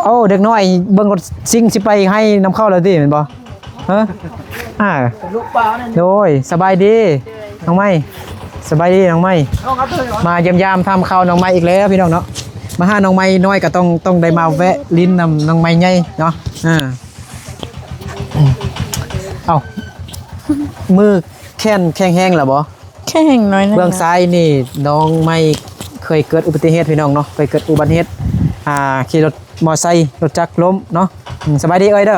ໂອ້ ເດັກນ້ອຍເບິ່ງລົດຊິງຊິໄປໃຫ້ນຳເຂົາແລ້ວຕິ ແມ່ນບໍ່? ຮະ? ອ່າ ໂດຍ ສະບາຍດີນ້ອງໄມ້ ສະບາຍດີນ້ອງໄມ້ ມາຢ້ຽມຢາມຖາມຂ່າວນ້ອງໄມ້ອີກແລ້ວພີ່ນ້ອງເນາະ. ມາຫານ້ອງໄມ້ນ້ອຍກໍຕ້ອງ ຕ້ອງໄດ້ມາແວະຫຼິ້ນນຳນ້ອງໄມ້ໃຫຍ່ເນາະ. ອ່າ ເອົ້າ ມືແຂນແຂງແຮງແລ້ວບໍ່? ແຂງໜ້ອຍໜຶ່ງ. ເບື້ອງຊ້າຍນີ້ນ້ອງໄມ້ເຄີຍເກີດອຸບັດຕິເຫດພີ່ນ້ອງເນາະ ເຄີຍເກີດອຸບັດຕິເຫດ ອ່າ ຂີ່ລົດມໍໄຊ ລົດຈັກລົ້ມເນາະ. ອືມ ສະບາຍດີເອີຍເດີ.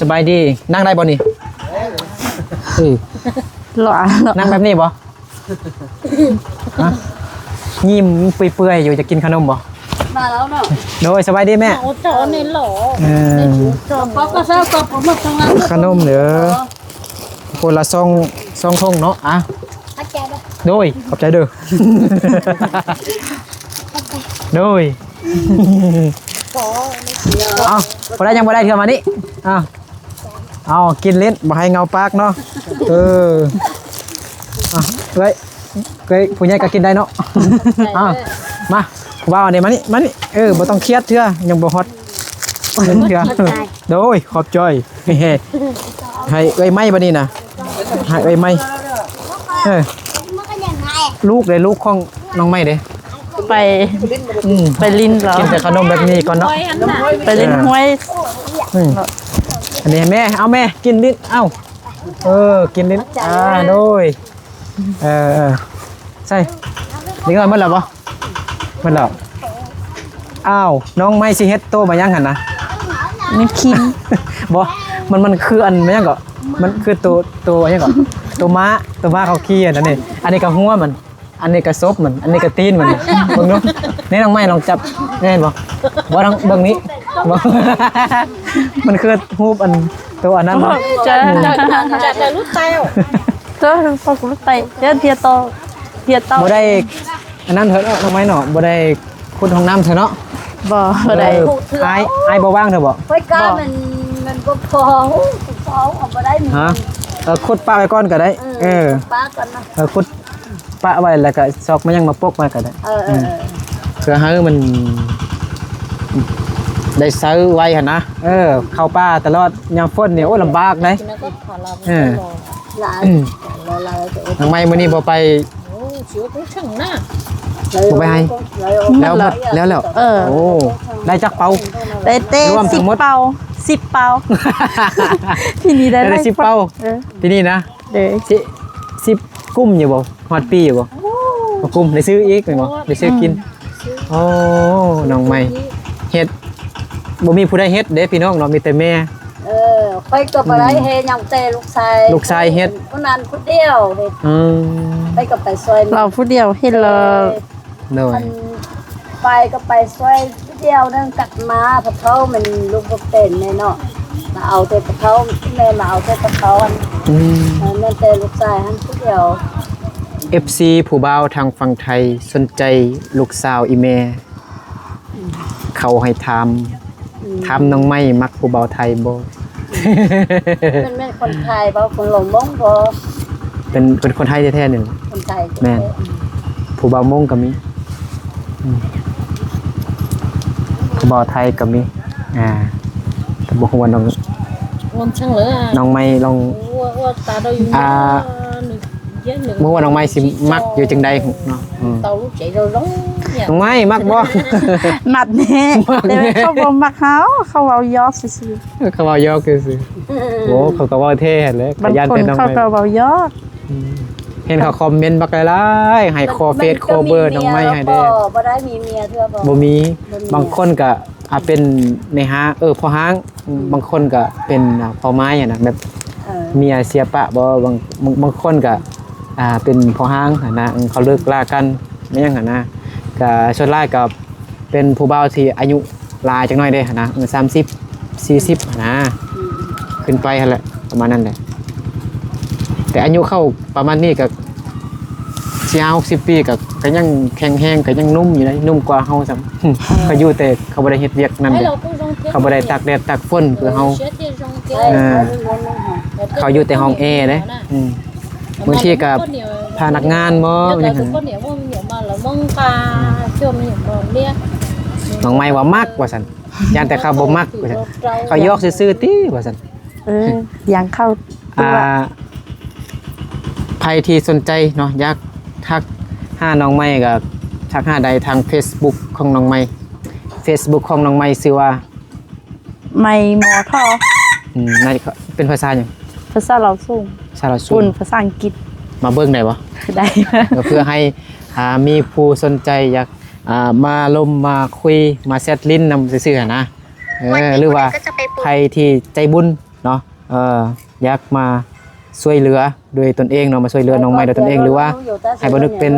ສະບາຍດີ ນັ່ງໄດ້ບໍ່ນີ້? ເອີ ຫຼໍ່ ນັ່ງແບບນີ້ບໍ່? ຮະ? ຍິ້ມເປື່ອຍໆຢູ່ ຈະກິນຂະໜົມບໍ່? ມາແລ້ວເນາະ. ໂດຍ ສະບາຍດີແມ່. ໂອ້ ເຈົ້ານີ້ຫຼໍ່ ເອີ ຂະໜົມເດີ. ຄົນລະສອງ ສອງຖົງເນາະ. ອ່ະ ຂອບໃຈເດີ ໂດຍ ຂອບໃຈເດີ ໂດຍ. ເອົາ ບໍ່ໄດ້ ຍັງບໍ່ໄດ້ເທື່ອມານີ້. ເອົາ ເອົາ ກິນຫຼິ້ນ ບໍ່ໃຫ້ເຫງົາປາກເນາະ. ເອີ ອ່ະ ເອີຍ ເອີຍ ຜູ້ໃຫຍ່ກໍກິນໄດ້ເນາະ. ອ່ະ ມາ ຜູ້ບ່າວນີ້ ມານີ້ ມານີ້. ເອີ ບໍ່ຕ້ອງຄຽດເທື່ອ ຍັງບໍ່ຮອດເທື່ອ. ໂດຍ ຂອບໃຈ. ໃຫ້ເອື້ອຍໄມ້ບັດນີ້ນະ ໃຫ້ເອື້ອຍໄມ້. ເອີ ລູກເດ້ ລູກຂອງນ້ອງໄມ້ເດ້? ໄປ ອືມ ໄປຫຼິ້ນແລ້ວ ກິນແຕ່ຂະໜົມແບບນີ້ກ່ອນເນາະ ໄປຫຼິ້ນຫ້ວຍ. ເອີ ອືມ ອັນນີ້ໃຫ້ແມ່ ເອົາແມ່ກິນຫຼິ້ນ. ເອົ້າ ເອີ ກິນຫຼິ້ນ. ອ່າ ໂດຍ. ເອີ ເອີ ໃສ່ ເດັກນ້ອຍໝົດແລ້ວບໍ່? ໝົດແລ້ວ. ອ້າວ ນ້ອງໄມ້ຊິເຮັດໂຕມາຫຍັງຫັ້ນນະ? ມັນຄິງ ບໍ່ ມັນ ມັນຄືອັນຫຍັງເກາະ ມັນຄືໂຕ ໂຕຫຍັງເກາະ ໂຕມ້າ ໂຕມ້າເຂົາຂີ່ຫັ້ນນະນີ້. ອັນນີ້ກໍຫົວມັນ ອັນນີ້ກໍສົບມັນ ອັນນີ້ກໍຕີນມັນ. ເບິ່ງດູ ນີ້ນ້ອງໄມ້ລອງຈັບ ແມ່ນບໍ່? ບໍ່ ທາງເບິ່ງນີ້ ບໍ່ ມັນຄືຮູບອັນໂຕອັນນັ້ນບໍ່? ຈະ ຈະ ຈະຫຼຸດໄຕ ເອີ ພໍຫຼຸດໄຕ ດຽວຕໍ່ ດຽວຕໍ່ ບໍ່ໄດ້ ອັນນັ້ນເທື່ອເນາະ ນ້ອງໄມ້ເນາະ ບໍ່ໄດ້ຂຸດຫ້ອງນ້ຳເທື່ອເນາະ. ບໍ່ ບໍ່ໄດ້. ເອີ ອ້າຍ ອ້າຍບໍ່ວ່າງເທື່ອບໍ່? ຂ້ອຍກ້າ ບໍ່ ມັນ ມັນບໍ່ພໍ ບໍ່ພໍ ເອົາບໍ່ໄດ້. ຮະ? ເອີ ຂຸດປະໄວ້ກ່ອນກໍໄດ້. ເອີ ເອີ ຂຸດປະກ່ອນນະ. ເອີ ຂຸດປະໄວ້ ແລ້ວກໍຊອກມາຫຍັງມາປົກໄວ້ກໍໄດ້. ເອີ ເອີ ເອີ ເພື່ອໃຫ້ມັນໄດ້ໃຊ້ໄວຫັ້ນນະ. ເອີ ເຂົ້າປ່າຕະຫຼອດ ຍາມຝົນນີ້ ໂອ້ ລຳບາກເດ້. ເອີ ຫຼາຍ ຫຼາຍ ຫຼາຍ ນ້ອງໄມ້ມື້ນີ້ບໍ່ໄປ ໂອ້ ຊິເອົາໄປເຖິງນະ ບໍ່ໄປໃຫ້ ແລ້ວໝົດແລ້ວ ແລ້ວ ເອີ ໂອ້ ໄດ້ຈັກເປົາ? ໄດ້ແຕ່ ຮວມທັງໝົດ ສິບເປົາ ສິບເປົາ ປີນີ້ໄດ້ ໄດ້ສິບເປົາ ເອີ ປີນີ້ນະ ເອີ ສິ ສິບກຸ້ມຢູ່ບໍ່? ຮອດປີຢູ່ບໍ່? ບໍ່ກຸ້ມ ໄດ້ຊື້ອີກແມ່ນບໍ່? ໄດ້ຊື້ກິນ ອືມ ໂອ້ ນ້ອງໃໝ່ ເຮັດ ບໍ່ມີຜູ້ໃດເຮັດເດ້ພີ່ນ້ອງເນາະ ມີແຕ່ແມ່. ເອີ ຂ້ອຍກໍບໍ່ໄດ້ເຮັດຫຍັງ ອືມ ແຕ່ລູກຊາຍ ລູກຊາຍເຮັດ ຜູ້ນັ້ນຜູ້ດຽວເຮັດ. ອືມ ຂ້ອຍກໍໄປຊ່ວຍ ລາວຜູ້ດຽວເຮັດລະ. ໂດຍ ອັນ ໄປກໍໄປຊ່ວຍຜູ້ດຽວ ເນື່ອງກັບມາ ເພາະເຖົ້າມັນລຸກບໍ່ເປັນແນ່ເນາະ ມາເອົາແຕ່ເຖົ້າ ແມ່ມາເອົາແຕ່ເຖົ້າ ອືມ ເອີ ແມ່ນແຕ່ລູກຊາຍຫັ້ນຜູ້ດຽວ. ເອັຟຊີ ຜູ້ບ່າວທາງຝັ່ງໄທສົນໃຈລູກສາວອີ່ແມ່ ເຂົາໃຫ້ຖາມ ອືມ ຖາມນ້ອງໃໝ່ມັກຜູ້ບ່າວໄທບໍ່? ເພິ່ນແມ່ນຄົນໄທບໍ່? ຄົນລາວມົ້ງບໍ່? ເປັນ ເປັນຄົນໄທແທ້ໆນີ້ ຄົນໄທ ແມ່ນ ອືມ ຜູ້ບ່າວມົ້ງກໍມີ ອືມ ຜູ້ບ່າວໄທກໍມີ ອ່າ ແຕ່ບໍ່ຮູ້ວ່ານ້ອງ ນ້ອງໃໝ່ລອງ ອ່າ ບໍ່ຮູ້ວ່ານ້ອງໃໝ່ຊິມັກຢູ່ຈັ່ງໃດເນາະ. ອືມ ນ້ອງໃໝ່ມັກບໍ່? ມັກແນ່ ແຕ່ວ່າເຂົາບໍ່ມັກເຮົາ ເຂົາເວົ້າຢອກຊື່ໆ. ເອີ ເຂົາເວົ້າຢອກຊື່ໆ. ໂອ້ ເຂົາກໍເວົ້າແທ້ຫັ້ນແຫຼະ ບາງຄົນເຂົາກໍເວົ້າຢອກ. ອືມ ເຫັນເຂົາຄອມເມັນບັກຫຼາຍໆ ໃຫ້ຂໍເຟສຂໍເບີນ້ອງໃໝ່ໃຫ້ແດ່. ບໍ່ ບໍ່ໄດ້ມີເມຍເທື່ອບໍ່? ບໍ່ມີ ບໍ່ມີ. ບາງຄົນກໍ ອ່າ ເປັນແມ່ຮ້າງ ເອີ ພໍ່ຮ້າງ ອືມ ບາງຄົນກໍເປັນ ອ່າ ພໍ່ໝ້າຍຫັ້ນນະ ແບບ ເອີ ເມຍເສຍປະບໍ່? ບາງ ບາງ ບາງຄົນກໍ ອ່າ ເປັນພໍ່ຮ້າງຫັ້ນນະ ເຂົາເລີກລາກັນ ແມ່ນຫຍັງຫັ້ນນະ ກໍສ່ວນຫຼາຍກໍເປັນຜູ້ບ່າວທີ່ອາຍຸຫຼາຍຈັກໜ້ອຍເດ້ຫັ້ນນະ ເອີ ສາມສິບ ສີ່ສິບຫັ້ນນະ ອືມ ຂຶ້ນໄປຫັ້ນແຫຼະ ປະມານນັ້ນແຫຼະ. ແຕ່ອາຍຸເຂົາປະມານນີ້ກໍ ສີ່ຫ້າຫົກສິບປີ ກໍ ກໍຍັງແຂງແຮງ ກໍຍັງໜຸ່ມຢູ່ເດ້ ໜຸ່ມກວ່າເຮົາຊ້ຳ. ເອີ ເຂົາຢູ່ແຕ່ເຂົາບໍ່ໄດ້ເຮັດວຽກນັ້ນເດ້ ເຂົາບໍ່ໄດ້ຕາກແດດຕາກຝົນຄືເຮົາ. ເອີ ເຂົາຢູ່ແຕ່ຫ້ອງແອເດ້. ອືມ ບາງທີກໍພະນັກງານບໍ່ ແມ່ນຫຍັງຫັ້ນ. ນ້ອງໄມ້ວ່າມັກວ່າຊັ້ນ ຢ້ານແຕ່ເຂົາບໍ່ມັກວ່າຊັ້ນ ເຂົາຢອກຊື່ໆຕິວ່າຊັ້ນ. ເອີ ຢ່າງເຂົ້າຕົວ ອ່າ ໃຜທີ່ສົນໃຈເນາະ ຢາກທັກຫານ້ອງໄມ້ກໍທັກຫາໄດ້ທາງເຟສບຸກຂອງນ້ອງໄມ້. ເຟສບຸກຂອງນ້ອງໄມ້ຊື່ວ່າ ໄມ້ມໍທໍ. ອືມ ໃນ ເປັນພາສາຫຍັງ? ພາສາລາວສູງ ພາສາລາວສູງ ເປັນພາສາອັງກິດ. ມາເບິ່ງໄດ້ບໍ່? ໄດ້ ເພື່ອໃຫ້ ອ່າ ມີຜູ້ສົນໃຈຢາກ ອ່າ ມາລົມມາຄຸຍມາແຊັດຫຼິ້ນນຳຊື່ໆຫັ້ນນະ. ເອີ ຫຼືວ່າໃຜທີ່ໃຈບຸນເນາະ ເອີ ຢາກມາຊ່ວຍເຫຼືອດ້ວຍຕົນເອງເນາະ ມາຊ່ວຍເຫຼືອນ້ອງໄມ້ດ້ວຍຕົນເອງ ຫຼືວ່າໃຫ້ບ່າວນຶກເປັນ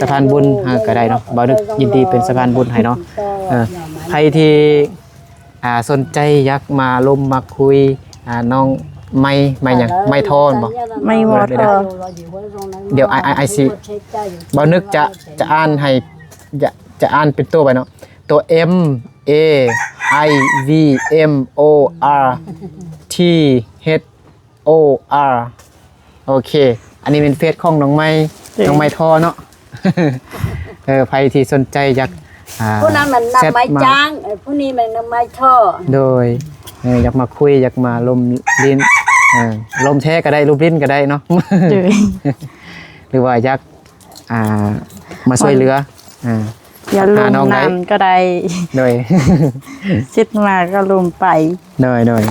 ສະພານບຸນໃຫ້ກໍໄດ້ເນາະ ບ່າວນຶກຍິນດີເປັນສະພານບຸນໃຫ້ເນາະ. ເອີ ໃຜທີ່ ອ່າ ສົນໃຈຢາກມາລົມມາຄຸຍ ອ່າ ນ້ອງໄມ້ ໄມ້ຫຍັງ? ໄມ້ທໍແມ່ນບໍ່? ໄມ້ມໍທໍ. ດຽວອ້າຍ ອ້າຍ ອ້າຍຊິ ບ່າວນຶກຈະ ຈະອ່ານໃຫ້ ຈະ ຈະອ່ານເປັນໂຕໄປເນາະ ໂຕ M A I V M O R T H O R. ໂອເຄ ອັນນີ້ແມ່ນເຟສຂອງນ້ອງໄມ້ ເອີ ນ້ອງໄມ້ທໍເນາະ. ເອີ ໃຜທີ່ສົນໃຈຢາກ ອ່າ ຜູ້ນັ້ນມັນນ້ຳໄມ້ຈາງ ເອີ ຜູ້ນີ້ມັນນ້ຳໄມ້ທໍ. ໂດຍ ເອີ ຢາກມາຄຸຍ ຢາກມາລົມຫຼິ້ນ ເອີ ລົມແທ້ກໍໄດ້ ລົມຫຼິ້ນກໍໄດ້ເນາະ. ໂດຍ ຫຼືວ່າຢາກ ອ່າ ມາຊ່ວຍເຫຼືອ ອ່າ ຢາກລົມນຳກໍໄດ້. ໂດຍ ເຊັດມາກໍລົມໄປ. ໂດຍ ໂດຍ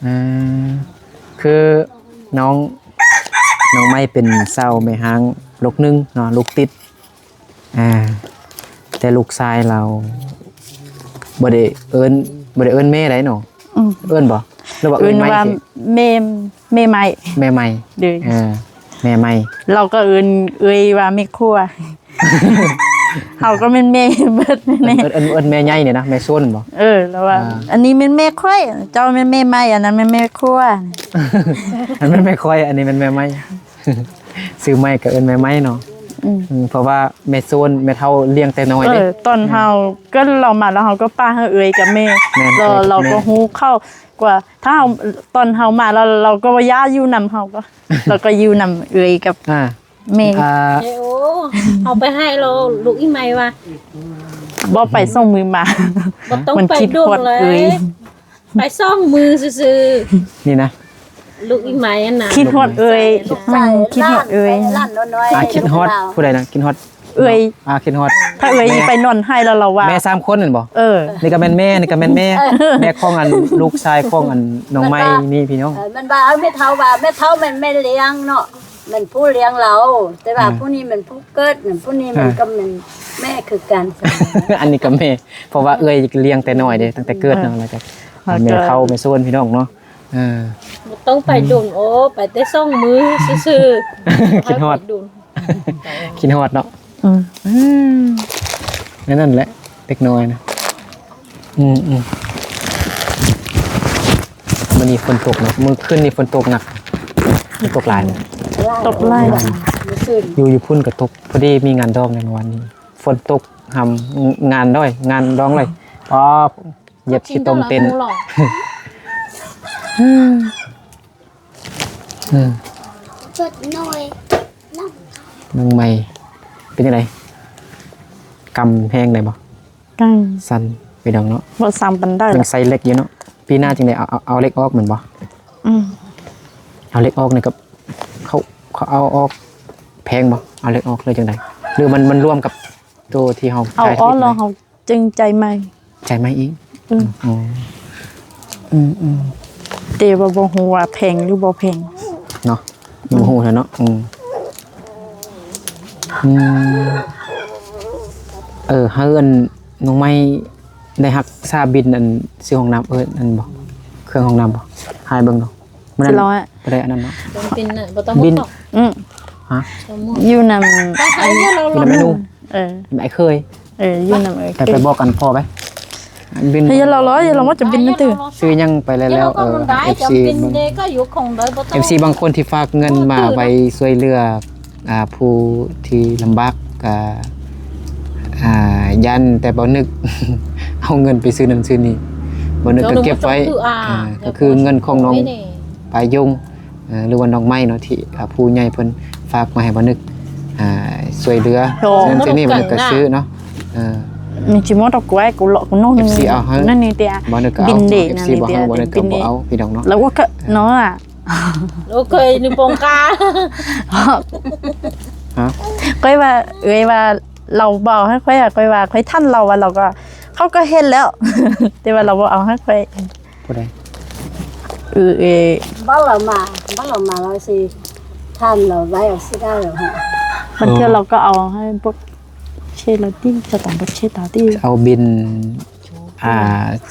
ອ່າ ຄືນ້ອງ ນ້ອງໄມ້ເປັນສາວແມ່ຮ້າງລູກໜຶ່ງເນາະ ລູກຕິດ ອ່າ ແຕ່ລູກຊາຍລາວບໍ່ໄດ້ເອີ້ນ ບໍ່ໄດ້ເອີ້ນແມ່ໃດເນາະ. ອືມ ເອີ້ນບໍ່ ຫຼືວ່າເອີ້ນໄມ້? ເອີ້ນວ່າແມ່ ແມ່ໄມ້ ແມ່ໄມ້. ໂດຍ ເອີ ແມ່ໄມ້ ລາວກໍເອີ້ນເອື້ອຍວ່າແມ່ຄົວ. ເຮົາກໍແມ່ນແມ່ເບິດແນ່. ເອີ້ນ ເອີ້ນ ເອີ້ນແມ່ໃຫຍ່ນີ້ນະ ແມ່ໂຊນບໍ່? ເອີ ລາວວ່າ ອ່າ ອັນນີ້ແມ່ນແມ່ຂ້ອຍ ເຈົ້າແມ່ນແມ່ໄມ້ ອັນນັ້ນແມ່ນແມ່ຄົວ. ອັນນັ້ນແມ່ນແມ່ຂ້ອຍ ອັນນີ້ແມ່ນແມ່ໄມ້. ຊື່ໄມ້ກໍເອີ້ນແມ່ໄມ້ເນາະ. ອືມ ອືມ ເພາະວ່າແມ່ໂຊນ ແມ່ເຖົ້າລ້ຽງແຕ່ນ້ອຍເດ້. ເອີ ຕອນເຮົາເກີດລາວມາ ແລ້ວເຮົາກໍປະໃຫ້ເອື້ອຍກັບແມ່ ແມ່ນ ແລ້ວ ເອື້ອຍກັບແມ່ ລາວກໍຮູ້ເຂົ້າກວ່າ ຖ້າເຮົາ ຕອນເຮົາມາແລ້ວ ລາວກໍບໍ່ຢາກຢູ່ນຳເຮົາ ກໍ ລາວກໍຢູ່ນຳເອື້ອຍກັບ ອ່າ ແມ່ ອ່າ ເອໂອ ເອົາໄປໃຫ້ລາວ ລູກອີ່ໄມ້ວ່າ ບໍ່ໄປສອງມື້ມາ ບໍ່ຕ້ອງໄປດົນເລີຍ ໄປສອງມື້ຊື່ໆ ນີ້ນະ ລູກອີ່ໄມ້ຫັ້ນນະ ຄິດຮອດເອື້ອຍ ຄິດຮອດເອື້ອຍ ອ່າ ຄິດຮອດຜູ້ໃດນະ? ຄິດຮອດເອື້ອຍ ອ່າ ຄິດຮອດ ຖ້າເອື້ອຍໄປນອນໄຫ້ແລ້ວລາວວ່າ ແມ່ສາມຄົນນັ້ນບໍ່? ເອີ ນີ້ກໍແມ່ນແມ່ ນີ້ກໍແມ່ນແມ່ ແມ່ຂອງອັນລູກຊາຍຂອງອັນນ້ອງໄມ້ນີ້ພີ່ນ້ອງ ເອີ ມັນວ່າ ເອີ ແມ່ເຖົ້າວ່າ ແມ່ເຖົ້າແມ່ນແມ່ລ້ຽງເນາະ ແມ່ນຜູ້ລ້ຽງລາວ ແຕ່ວ່າ ອ່າ ຜູ້ນີ້ແມ່ນຜູ້ເກີດ ຜູ້ນີ້ມັນ ອ່າ ກໍແມ່ນແມ່ຄືກັນ ອັນນີ້ກໍແມ່ ເພາະວ່າເອື້ອຍລ້ຽງແຕ່ນ້ອຍເດ້ ຕັ້ງແຕ່ເກີດເນາະ ເອີ ແລ້ວກໍ ແລ້ວກໍ ແມ່ເຖົ້າແມ່ໂຊນພີ່ນ້ອງເນາະ ເອີ ບໍ່ຕ້ອງໄປດົນ ໂອ້ ໄປແຕ່ສອງມື້ຊື່ໆ ຄິດຮອດ ຄິດຮອດເນາະ ອືມ ອືມ ແນວນັ້ນແຫຼະ ເດັກນ້ອຍນະ ອືມໆ ມື້ນີ້ຝົນຕົກເນາະ ມື້ຄືນນີ້ຝົນຕົກໜັກ ຝົນຕົກຫຼາຍ ຕົກຫຼາຍ ຢູ່ ຢູ່ພຸ້ນກໍຕົກ ພໍດີມີງານດອງໃນມື້ວານນີ້ ຝົນຕົກຫຳ ງານດ້ອຍ ງານດອງເລີຍ ອໍ ຢຽບຂີ້ຕົມເຕັນ ອືມ ອືມ ນ້ອງໃໝ່ ເປັນຈັ່ງໃດ? ກຳແຮງໄດ້ບໍ່? ກຳສັ່ນ ພີ່ນ້ອງເນາະ ບໍ່ສັ່ນປານໃດ ຍັງໃສ່ເຫຼັກຢູ່ເນາະ ປີໜ້າຈຶ່ງໄດ້ເອົາ ເອົາ ເອົາເຫຼັກອອກແມ່ນບໍ່? ອືມ ເອົາເຫຼັກອອກນີ້ກໍ ເຂົາ ເຂົາເອົາອອກແພງບໍ່? ເອົາເຫຼັກອອກ ຫຼືຈັ່ງໃດ? ຫຼືມັນ ມັນລວມກັບໂຕທີ່ເຮົາ ເອົາອອກແລ້ວເຮົາ ຈຶ່ງຈ່າຍໃໝ່ ຈ່າຍໃໝ່ອີກ ອືມ ອໍ ອືມໆ ແຕ່ວ່າບໍ່ຮູ້ວ່າແພງຫຼືບໍ່ແພງເນາະ ຍັງບໍ່ຮູ້ເທື່ອເນາະ ອືມ ອືມ ເອີ ໃຫ້ອັນນ້ອງໃໝ່ໄດ້ຮັກສາບິນອັນຊື້ຫ້ອງນ້ຳ ເອີ ອັນບໍ່ ເຄື່ອງຫ້ອງນ້ຳບໍ່ ໃຫ້ເບິ່ງດູ ມື້ນັ້ນ ບໍ່ໄດ້ອັນນັ້ນເນາະ ບິນ ບໍ່ຕ້ອງ ບິນ ອືມ ຮະ ຢູ່ນຳ ໄປຫາເມນູ ເອີ ໄອ້ເຄີຍ ເອີ ຢູ່ນຳເອີຍ ໄປ ໄປບອກກັນພໍ່ໄປ ບິນ ເຮົາຢ່າລໍ ຢ່າລໍວ່າຈະບິນນະຕື່ ຊື້ຫຍັງໄປແລ້ວ ເອີ ເອັຟຊີ ເອັຟຊີບາງຄົນທີ່ຝາກເງິນມາໄວ້ຊ່ວຍເຫຼືອ ອ່າ ຜູ້ທີ່ລຳບາກ ກໍ ອ່າ ຢ້ານແຕ່ບໍ່ນຶກເອົາເງິນໄປຊື້ນັ້ນຊື້ນີ້ ບໍ່ນຶກກໍເກັບໄວ້ ກໍຄືເງິນຂອງນ້ອງປາຍົງ ເອີ ຫຼືວ່ານ້ອງໄມ້ເນາະ ທີ່ ອ່າ ຜູ້ໃຫຍ່ເພິ່ນຝາກມາໃຫ້ບ່າວນຶກ ອ່າ ຊ່ວຍເຫຼືອ ໂອ້ ຊື້ນັ້ນຊື້ນີ້ ບ່າວນຶກກໍຊື້ເນາະ ເອີ ນີ້ຊິໝົດດອກກວຍ ກູເລາະກູໂນ ເອັຟຊີເອົາໃຫ້ ນັ້ນນີ້ເຕະ ບໍ່ນຶກກໍເອົາ ບິນເດ ເອັຟຊີບໍ່ເອົາ ບໍ່ນຶກກໍບໍ່ເອົາ ພີ່ນ້ອງເນາະ ແລ້ວກໍເນາະ ໂອເຄ ໜຶ່ງປອງກາ ຮະ ຂ້ອຍວ່າ ເອື້ອຍວ່າລາວບໍ່ເອົາໃຫ້ຂ້ອຍ ຂ້ອຍວ່າຂ້ອຍຖັນລາວວ່າ ລາວກໍ ເຂົາກໍເຮັດແລ້ວ ແຕ່ວ່າລາວບໍ່ເອົາໃຫ້ຂ້ອຍ ຜູ້ໃດ? ເອີ ເອີ ບາລາມາ ບາລາມາລາວຊິທ່ານລາວໄວ້ເອົາຊິໄດ້ລາວ ບາງເທື່ອລາວກໍເອົາໃຫ້ພວກເຊລາຕິນ ສະຕາງພວກເຊລາຕິນ ເອົາບິນ ອ່າ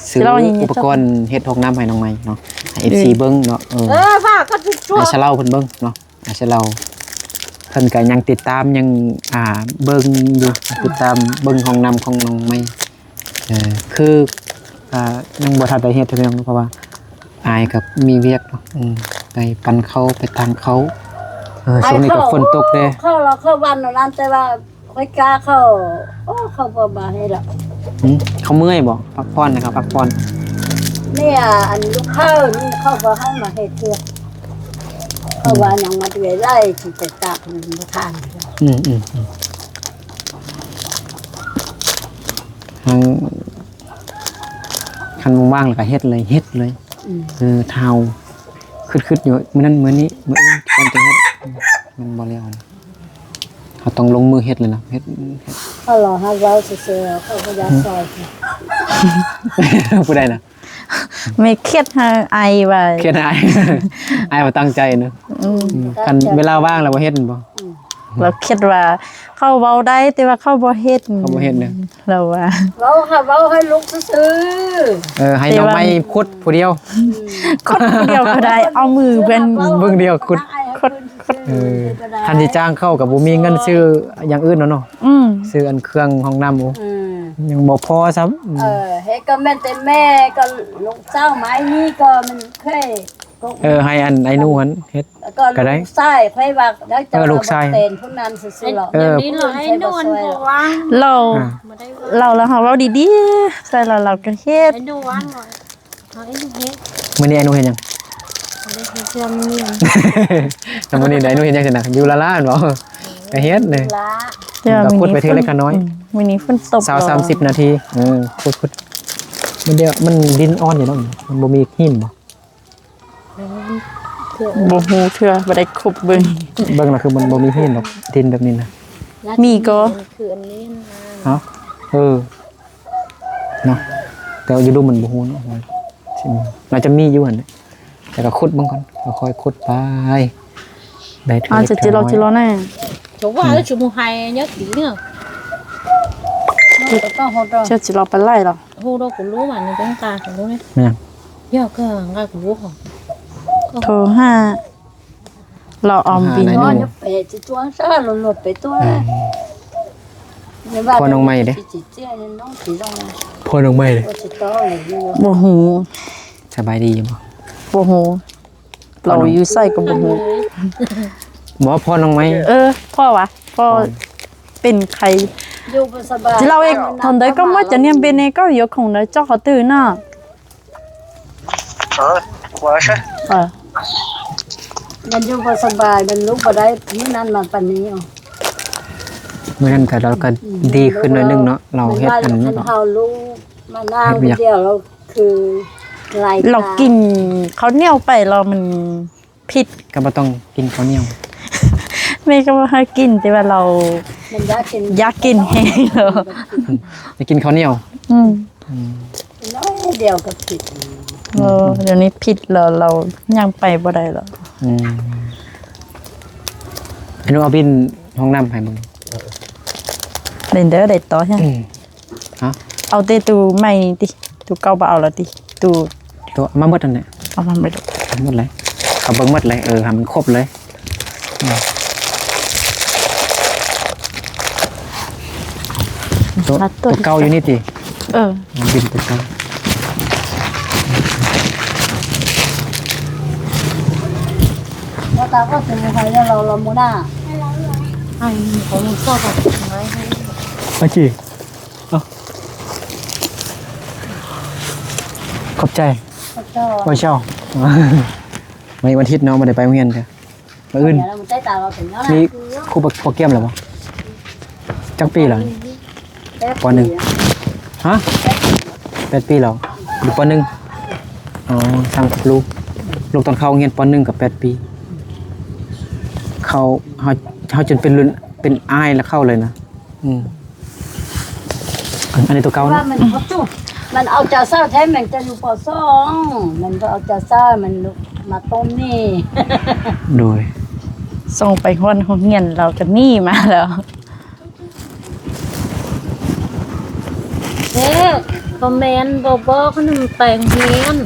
ຊື້ອຸປະກອນເຮັດຫ້ອງນ້ຳໃຫ້ນ້ອງໃໝ່ເນາະ ໃຫ້ເອັຟຊີເບິ່ງເນາະ ເອີ ເອີ ຝາກກໍຊວນ ໃຫ້ຊາລາວເພິ່ນເບິ່ງເນາະ ອາດຈະເລົ່າ ເພິ່ນກໍຍັງຕິດຕາມ ຍັງ ອ່າ ເບິ່ງຢູ່ ຕິດຕາມເບິ່ງຫ້ອງນ້ຳຂອງນ້ອງໃໝ່ ເອີ ຄື ອ່າ ຍັງບໍ່ທັນໄດ້ເຮັດເທື່ອ ເພາະວ່າອ້າຍກໍມີວຽກເນາະ ອືມ ໄປປັ່ນເຂົ້າ ໄປຕາງເຂົ້າ ເອີ ຊ່ວງນີ້ກໍຝົນຕົກເດ້ ເຂົ້າ ເຂົ້າວັນນັ້ນ ແຕ່ວ່າຂ້ອຍກ້າເຂົ້າ ໂອ້ ເຂົ້າບໍ່ມາໃຫ້ດອກ ຫືມ ເຂົາເມື່ອຍບໍ່? ພັກຜ່ອນນະ ເຂົາພັກຜ່ອນ ນີ້ ອັນລູກເຂົານີ້ ເຂົາບໍ່ໃຫ້ມາເຮັດເທື່ອ ເພາະວ່າຍັງມາເດືອຍໄລ່ ຊິໄປຕາກມັນບໍ່ທັນ ອືມ ອືມ ອືມ ທາງ ຄັນວ່າງໆ ແລ້ວກໍເຮັດເລີຍ ເຮັດເລີຍ ອືມ ຄືທ້າວ ຄຶດໆ ຢູ່ ມື້ນັ້ນມື້ນີ້ ມື້ອື່ນກ່ອນຈະເຮັດ ມັນບໍ່ແລ້ວ ເຮົາຕ້ອງລົງມືເຮັດເລີຍນະ ເຮັດ ເຮົາລອຫາເວົ້າຊື່ໆ ເຂົາບໍ່ຢາກຊ່ອຍ ຜູ້ໃດນະ? ແມ່ຄຽດໃຫ້ອ້າຍວ່າ ຄຽດໃຫ້ອ້າຍ ອ້າຍວ່າຕັ້ງໃຈເນາະ ອືມ ຄັນເວລາວ່າງແລ້ວບໍ່ເຮັດແມ່ນບໍ່? ອືມ ລາວຄຽດວ່າເຂົາເວົ້າໄດ້ ແຕ່ວ່າເຂົາບໍ່ເຮັດ ເຂົາບໍ່ເຮັດເນາະ ລາວວ່າ ເວົ້າ ເວົ້າໃຫ້ລູກຊື່ໆ ເອີ ໃຫ້ນ້ອງໃໝ່ຂຸດຜູ້ດຽວ ອືມ ຂຸດຜູ້ດຽວກໍໄດ້ ເອົາມືເບິ່ງ ເບິ່ງດຽວຂຸດ ຂຸດ ເອີ ຄັນຊິຈ້າງເຂົາກໍບໍ່ມີເງິນຊື້ຢ່າງອື່ນແລ້ວເນາະ ອືມ ຊື້ອັນເຄື່ອງຫ້ອງນ້ຳ ໂອ້ ອືມ ຍັງບໍ່ພໍຊ້ຳ ອືມ ເອີ ເຮັດກໍແມ່ນແຕ່ແມ່ ກໍລູກສາວໃໝ່ນີ້ກໍມັນເຄີຍ ເອີ ໃຫ້ອັນໄອ້ໜູຫັ້ນເຮັດ ແລ້ວກໍ ກໍໄດ້ ລູກຊາຍຂ້ອຍວ່າ ເອີ ລູກຊາຍ ເປັນຜູ້ນັ້ນຊື່ໆ ເອີ ດຽວນີ້ລາວ ໄອ້ໜູນບໍ່ວ່າງ ລາວ ອ່າ ບໍ່ໄດ້ວ່າງ ລາວ ລາວເຮົາເວົ້າດີໆ ໃສ່ລາວ ລາວກໍເຮັດ ໄອ້ໜູວ່າງ ເຮົາເຮັດ ມື້ນີ້ໄອ້ໜູເຮັດຫຍັງ? ບໍ່ໄດ້ເຮັດເທື່ອມື້ນີ້ ແຕ່ມື້ນີ້ໄອ້ໜູເຮັດຫຍັງຊັ້ນນະ? ຢູ່ລາໆ ແມ່ນບໍ່? ກໍເຮັດເດ້ ລາ ກໍຂຸດໄປເທື່ອເລັກເທື່ອນ້ອຍ ອືມ ມື້ນີ້ຝົນຕົກ ຊາວສາມສິບນາທີ ເອີ ຂຸດໆ ມັນດຽວ ມັນດິນອ່ອນຢູ່ເນາະ ມັນບໍ່ມີຫີນບໍ່? ບໍ່ຮູ້ເທື່ອ ບໍ່ໄດ້ຂຸດເບິ່ງ ເບິ່ງລະຄືມັນບໍ່ມີຫີນດອກ ດິນແບບນີ້ນະ ມີກໍ ຄືອັນນີ້ນະ ຮະ ເອີ ເນາະ ແຕ່ວ່າຢູ່ລຸ່ມມັນບໍ່ຮູ້ເນາະ ວ່າຊິມີ ໜ້າຈະມີຢູ່ຫັ້ນແຫຼະ ແຕ່ກໍຂຸດເບິ່ງກ່ອນ ຄ່ອຍໆ ຂຸດໄປ ໄດ້ເທື່ອເລັກເທື່ອນ້ອຍ ຈະລອ ຈະລອແນ່ ຈະວ່າແລ້ວຊິບໍ່ໃຫ້ຍາກດີເນາະ ຈະຕ້ອງຮູ້ດອກ ຈະຊິລອໄປໄລ່ດອກ ຮູ້ດອກ ກູຮູ້ວ່ານີ້ຕ້ອງການ ກູຮູ້ນີ້ ແມ່ນຫຍັງ? ຍາກກວ່າ ງານກູຮູ້ ໂທຫາ ລາວເອົາບິນ ເອີ ພໍ່ນ້ອງໃໝ່ເດ້ ພໍ່ນ້ອງໃໝ່ເດ້ ບໍ່ຮູ້ ສະບາຍດີຢູ່ບໍ່? ບໍ່ຮູ້ ລາວຢູ່ໃສກໍບໍ່ຮູ້ ບໍ່ ພໍ່ນ້ອງໃໝ່ ເອີ ພໍ່ຫວາ ພໍ່ເປັນໄຂ້ ຢູ່ບໍ່ສະບາຍ ລາວເອງ ຕອນໃດກໍມາຈະນຽມເປັນເອ ກໍຢູ່ຄົງໃດເຈົ້າເຂົາຕື່ນນະ ເອີ ວ່າຊະ ເອີ ມັນຢູ່ບໍ່ສະບາຍ ມັນລຸກບໍ່ໄດ້ ມື້ນັ້ນມາປານນີ້ ມື້ນັ້ນກໍລາວກໍ ອືມ ດີຂຶ້ນໜ້ອຍໜຶ່ງເນາະ ລາວເຮັດອັນນັ້ນ ເຮົາລຸກມານັ່ງ ເຮັດວຽກ ດຽວລາວຄືໄລ່ ລາວກິນເຂົ້າໜຽວໄປ ລາວມັນ ຜິດ ກໍບໍ່ຕ້ອງກິນເຂົ້າໜຽວ ແມ່ກໍບໍ່ໃຫ້ກິນ ແຕ່ວ່າລາວມັນຢາກກິນ ຢາກກິນແຮງ ຢາກກິນເຂົ້າໜຽວ ອືມ ອືມ ນ້ອຍດຽວກໍຜິດ ເອີ ອືມ ດຽວນີ້ຜິດແລ້ວ ລາວຍ່າງໄປບໍ່ໄດ້ແລ້ວ ອືມ ໃຫ້ໜູເອົາບິນຫ້ອງນ້ຳໃຫ້ເບິ່ງ ເດີ ໄດ້ຕໍ່ ຮະ ເອົາແຕ່ຕູ້ໃໝ່ຕິ ຕູ້ເກົ່າບໍ່ເອົາແລ້ວຕິ ຕູ້ ໂຕເອົາມາໝົດຫັ້ນແຫຼະ ເອົາມາໝົດ ໝົດເລີຍ ເຂົາເບິ່ງໝົດເລີຍ ເອີ ໃຫ້ມັນຄົບເລີຍ ໂຕ ໂຕເກົ່າຢູ່ນີ້ຕິ ເອີ ບິນໂຕເກົ່າ ໂອເຄ. ເອົ້າ ຂອບໃຈ ຂອບໃຈ ມື້ວັນທິດເນາະ ບໍ່ໄດ້ໄປໂຮງຮຽນເທື່ອ ມື້ອື່ນ ມີຄູປະກຽມແລ້ວບໍ່? ຈັກປີແລ້ວ? ປ.ໜຶ່ງ ຮະ? ແປດປີແລ້ວ ຢູ່ ປໍໜຶ່ງ. ອໍ ທຳກັບລູກ ລູກຕອນເຂົ້າໂຮງຮຽນ ປໍໜຶ່ງ ກໍແປດປີ. ເຂົາ ເຮົາ ເຮົາຈົນເປັນລຸ້ນ ເປັນອ້າຍລະເຂົ້າເລີຍນະ. ອືມ ອັນນີ້ຕົວເກົ່າເນາະ. ວ່າມັນ ມັນເອົາໃຈໃສ່ແທ້ ມັນຈະຢູ່ ປໍສອງ ມັນບໍ່ເອົາໃຈໃສ່ ມັນມາຕົ້ມນີ້. ໂດຍ ສົ່ງໄປຮອດໂຮງຮຽນ ລາວກໍໜີມາແລ້ວ. ເອີ ບໍ່ແມ່ນ ບໍ່ບອກນຳແປງຮຽນ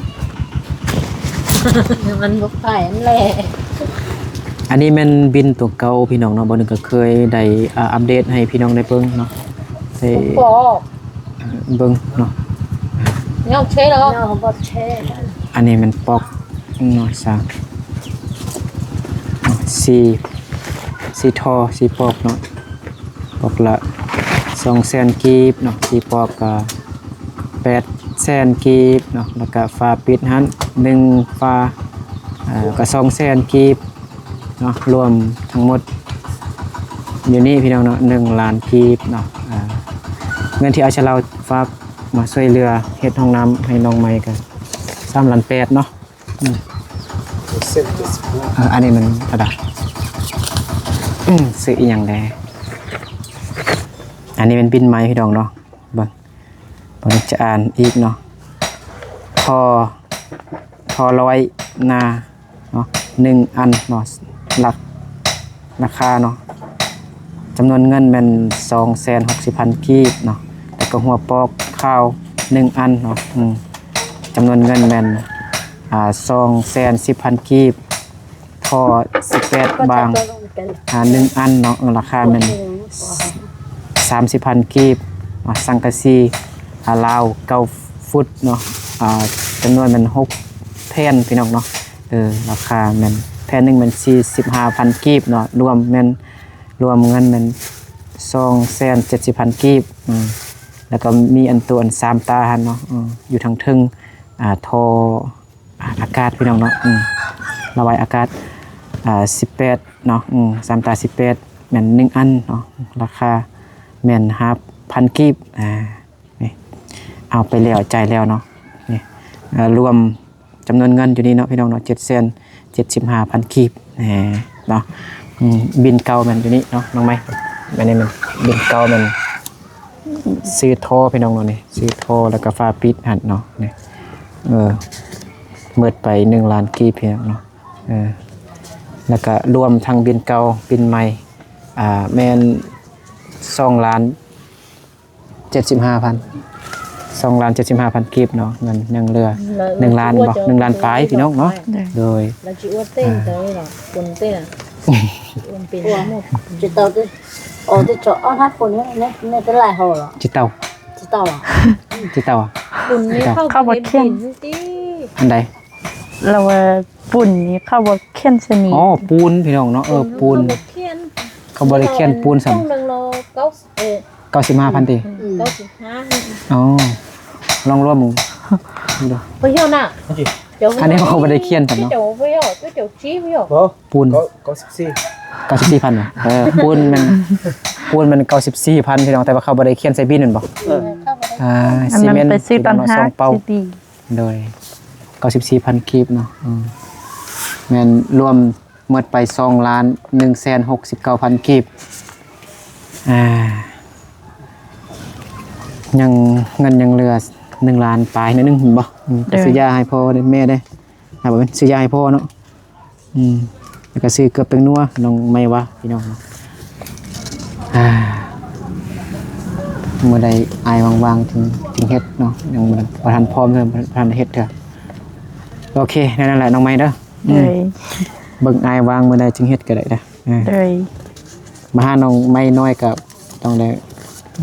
ມັນບໍ່ໄປຫັ້ນແຫຼະ. ອັນນີ້ແມ່ນບິນຕົວເກົ່າພີ່ນ້ອງເນາະ, ບ່າວໜຶ່ງກໍເຄີຍໄດ້ ອ່າ ອັບເດດໃຫ້ພີ່ນ້ອງໄດ້ເບິ່ງເນາະ ໄດ້ ບໍ່ບອກ ເບິ່ງເນາະ. ຍອກເຊແລ້ວ ຍອກບໍ່ເຊ. ອັນນີ້ແມ່ນປອກເນາະ ສາມ ສີ່ ສີ່ທໍ່ ສີ່ປອກເນາະ. ປອກລະສອງແສນກີບເນາະ, ສີ່ປອກກະແປດແສນກີບເນາະ, ລະກະຝາປິດຫັ້ນໜຶ່ງຝາ ເອີ ກະສອງແສນກີບເນາະ. ລວມທັງໝົດຢູ່ນີ້ພີ່ນ້ອງເນາະ ໜຶ່ງລ້ານກີບເນາະ. ເງິນທີ່ອ້າຍຊາລາວຝາກມາຊ່ວຍເຫຼືອເຮັດຫ້ອງນ້ຳໃຫ້ນ້ອງໃໝ່ກະສາມລ້ານແປດເນາະ. ອືມ ເອີ ອັນນີ້ມັນເທົ່າໃດ? ອືມ ຊື້ອີ່ຫຍັງແດ່? ອັນນີ້ແມ່ນບິນໃໝ່ພີ່ນ້ອງເນາະ, ເບິ່ງ ເບິ່ງຈະອ່ານອີກເນາະ. ທໍ່ ທໍ່ຮ້ອຍໜ້າເນາະ ໜຶ່ງອັນເນາະ, ລາ ລາຄາເນາະ ຈຳນວນເງິນແມ່ນສອງແສນຫົກສິບພັນກີບເນາະ, ແລ້ວກໍຫົວປອກຂາວໜຶ່ງອັນເນາະ. ອືມ ຈຳນວນເງິນແມ່ນ ອ່າ ສອງແສນສິບພັນກີບ, ທໍ່ສິບແປດບາງ ອ່າ ໜຶ່ງອັນເນາະ, ລາຄາແມ່ນສາມສິບພັນກີບ. ອ່າ ສັງກະສີ ອ່າ ລາວເກົ້າຟຸດເນາະ, ອ່າ ຈຳນວນແມ່ນຫົກແຜ່ນພີ່ນ້ອງເນາະ. ເອີ ລາຄາແມ່ນແຜ່ນໜຶ່ງແມ່ນສີ່ສິບຫ້າພັນກີບເນາະ, ລວມແມ່ນ ລວມເງິນແມ່ນສອງແສນເຈັດສິບພັນກີບ. ອືມ ແລ້ວກໍມີອັນຕົວອັນສາມຕາຫັ້ນເນາະ ເອີ ຢູ່ທາງເທິງ ອ່າ ທໍ່ ອາ ອາກາດພີ່ນ້ອງເນາະ. ອືມ ລະບາຍອາກາດ ອ່າ ສິບແປດເນາະ. ອືມ ສາມຕາສິບແປດແມ່ນໜຶ່ງອັນເນາະ, ລາຄາແມ່ນຫ້າພັນກີບ. ອ່າ ນີ້ ເອົາໄປແລ້ວ ຈ່າຍແລ້ວເນາະ. ນີ້ ເອີ ລວມ ຈຳນວນເງິນຢູ່ນີ້ເນາະ ພີ່ນ້ອງເນາະ ເຈັດແສນເຈັດສິບຫ້າພັນກີບ ແໝ ເນາະ. ອືມ ບິນເກົ່າແມ່ນຢູ່ນີ້ເນາະ ນ້ອງໃໝ່. ອັນນີ້ແມ່ນບິນເກົ່າແມ່ນຊື້ທໍ່ ພີ່ນ້ອງເນາະ, ນີ້ຊື້ທໍ່ ແລ້ວກໍຝາປິດຫັ້ນເນາະ. ນີ້ ເອີ ໝົດໄປໜຶ່ງລ້ານກີບ ພີ່ນ້ອງເນາະ. ເອີ ແລ້ວກໍລວມທັງບິນເກົ່າ ບິນໃໝ່ ອ່າ ແມ່ນສອງລ້ານ ເຈັດສິບຫ້າພັນ ສອງລ້ານເຈັດສິບຫ້າພັນກີບເນາະ. ເງິນຍັງເຫຼືອໜຶ່ງລ້ານບໍ ໜຶ່ງລ້ານປາຍພີ່ນ້ອງເນາະ. ໂດຍ ເຂົ້າບໍ່ຂຽນ ອັນໃດ? ລາວວ່າ ປູນນີ້ເຂົາບໍ່ຂຽນໃສ່ນີ້. ອໍ ປູນພີ່ນ້ອງເນາະ. ເອີ ປູນ ເຂົາບໍ່ໄດ້ຂຽນປູນຊ້ຳ. ເກົ້າສິບຫ້າພັນຕິ? ເກົ້າສິບຫ້າ. ອໍ ລອງລວມເບິ່ງ. ບໍ່ເຫັນນະ ອັນນີ້ເຂົາບໍ່ໄດ້ຂຽນຊ້ຳເນາະ. ປູນ ເກົ້າສິບສີ່ ເກົ້າສິບສີ່ພັນ. ເອີ ປູນແມ່ນ ປູນແມ່ນເກົ້າສິບສີ່ພັນພີ່ນ້ອງ, ແຕ່ວ່າເຂົາບໍ່ໄດ້ຂຽນໃສ່ບິນແມ່ນບໍ່? ເອີ ອ່າ ຊີເມັນໄປຊື້ຕອນຫ້າງ ໂດຍ ເກົ້າສິບສີ່ພັນກີບເນາະ. ອືມ ແມ່ນລວມໝົດໄປສອງລ້ານໜຶ່ງແສນຫົກສິບເກົ້າພັນກີບ. ອ່າ ຍັງ ເງິນຍັງເຫຼືອໜຶ່ງລ້ານປາຍໜ້ອຍໜຶ່ງ ເຫັນບໍ່? ອືມ ໂດຍ ຊື້ຢາໃຫ້ພໍ່ແມ່ເດ້ ອ່າ ບໍ່ແມ່ນ ຊື້ຢາໃຫ້ພໍ່ເນາະ. ອືມ ແລ້ວກໍຊື້ເກືອບແປ້ງນົວ ນ້ອງໃໝ່ວ່າ ພີ່ນ້ອງເນາະ. ອ່າ ມື້ໃດອ້າຍວ່າງໆ ຈຶ່ງ ຈຶ່ງເຮັດເນາະ, ຍັງບໍ່ ບໍ່ທັນພ້ອມເທື່ອ ບໍ່ທັນໄດ້ເຮັດເທື່ອ. ໂອເຄ ແນວນັ້ນແຫຼະ ນ້ອງໃໝ່ເດີ. ອືມ ໂດຍ ເບິ່ງອ້າຍວ່າງມື້ໃດຈຶ່ງເຮັດກໍໄດ້ເດີ. ອ່າ ໂດຍ ມາຫານ້ອງໃໝ່ນ້ອຍກໍຕ້ອງໄດ້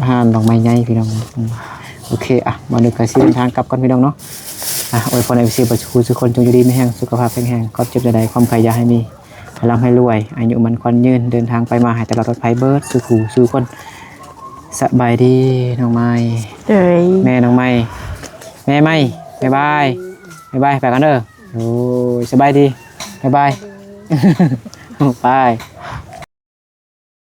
ຫາດອກໄມ້ໃຫຍ່ພີ່ນ້ອງ. ອືມ ໂອເຄ ອ່ະ ມາເດີ ກະຊິເດີນທາງກັບກ່ອນພີ່ນ້ອງເນາະ. ອ່ະ ອວຍພອນເອັຟຊີເບິດສູ່ຜູ້ສູ່ຄົນ ຈົ່ງຢູ່ດີມີແຮງ ສຸຂະພາບແຂງແຮງ ຄວາມເຈັບຢ່າໄດ້ ຄວາມໄຂ້ຢ່າໃຫ້ມີ ໃຫ້ລ່ຳໃຫ້ລວຍ ອາຍຸໝັ້ນຂວັນຍືນ ເດີນທາງໄປມາໃຫ້ຕະຫຼອດປອດໄພເບິດສູ່ຜູ້ສູ່ຄົນ. ສະບາຍດີນ້ອງໃໝ່. ໂດຍ ແມ່ນ້ອງໃໝ່ ແມ່ໃໝ່ ບາຍບາຍ ບາຍບາຍ ໄປກ່ອນເດີ. ໂອ້ຍ ສະບາຍດີ ບາຍບາຍ ໄປ.